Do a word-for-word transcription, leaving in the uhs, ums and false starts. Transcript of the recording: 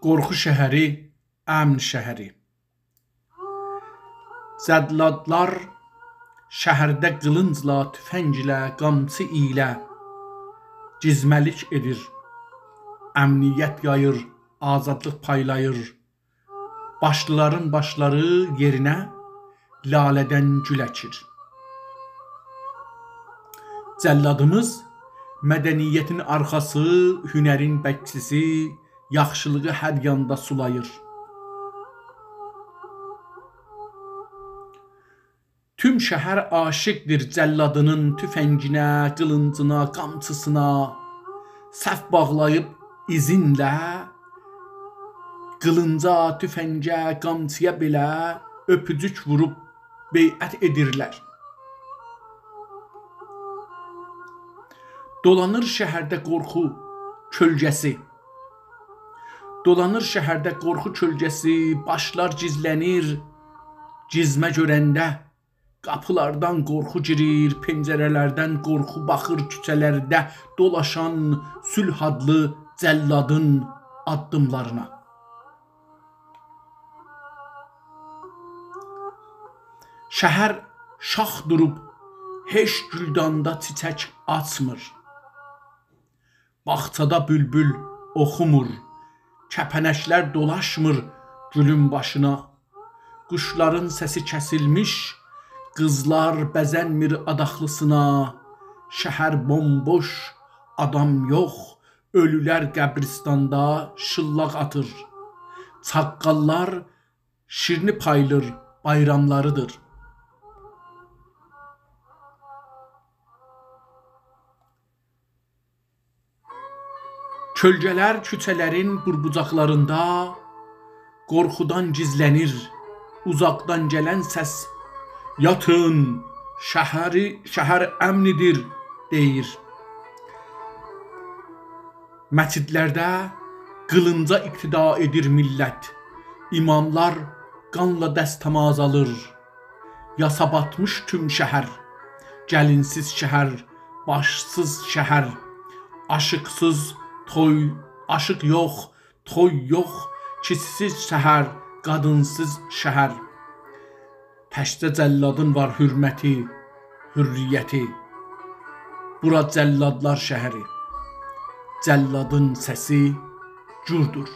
قورخو شهری، امن شهری. جلادلار شهرده قیلینجلا، توفنگله، قامچی ایله گیزمه‌لیک ائدیر، امنیت یاییر، آزادلیق پایلاییر. باشلیلارین باشلاری یئرینه لاله‌دن گول اکیر. جلادیمیز مدنیتین آرخاسی، هنرین بکچیسی، یاخشیلیغی هر یاندا سولاییر. توم شهر عاشیقدیر جلادینین توفنگینه، قیلینجینا، قامچیسینا. صف باغلاییب ایذینله، قیلینجا، توفنگه، قامچییا بئله اؤپوجوک ووروب بیعت ائدیرلر. دولانیر شهرده قورخو کؤلگه‌سی. دولانیر شهرده قورخو کؤلگه‌سی، باشلار گیزلنیر گیزمه گؤرنده. قاپیلاردان قورخو گیریر، پنجره‌لردن قورخو باخیر، کوچه‌لرده دولاشان صلح آدلی جلادین آددیملارینا. شهر شاخ دوروب، هئچ گولداندا چیچک آچمیر. باغچادا بولبول اوخومور، کپنکلر دولاشمیر گولون باشینا. قوشلارین سسی کسیلمیش، قیزلار بزنمیر آداخلیسینا. شهر بومبوش، آدام یوخ، اؤلولر قبرستاندا شیللاق آتیر. چاققاللار شیرنی پایلیر، بایراملاریدیر. کؤلگه‌لر کوچه‌لرین بوربوجاقلاریندا قورخودان گیزلنیر. اوزاقدان گلن سس: «یاتین، شهری، شهر امنیدیر» دئییر. مسجدلرده قیلینجا اقتدا ائدیر میللت. اماملار قانلا دستماز آلیر. یاسا باتمیش توم شهر. گلینسیز شهر، باشسیز شهر. آشیقسیز توی، آشیق یوخ، توی یوخ. کیشیسیز شهر، قادینسیز شهر. تکجه جلادین وار حرمتی، حریتی. بورا جلادلار شهری. جلادین سسی گوردور.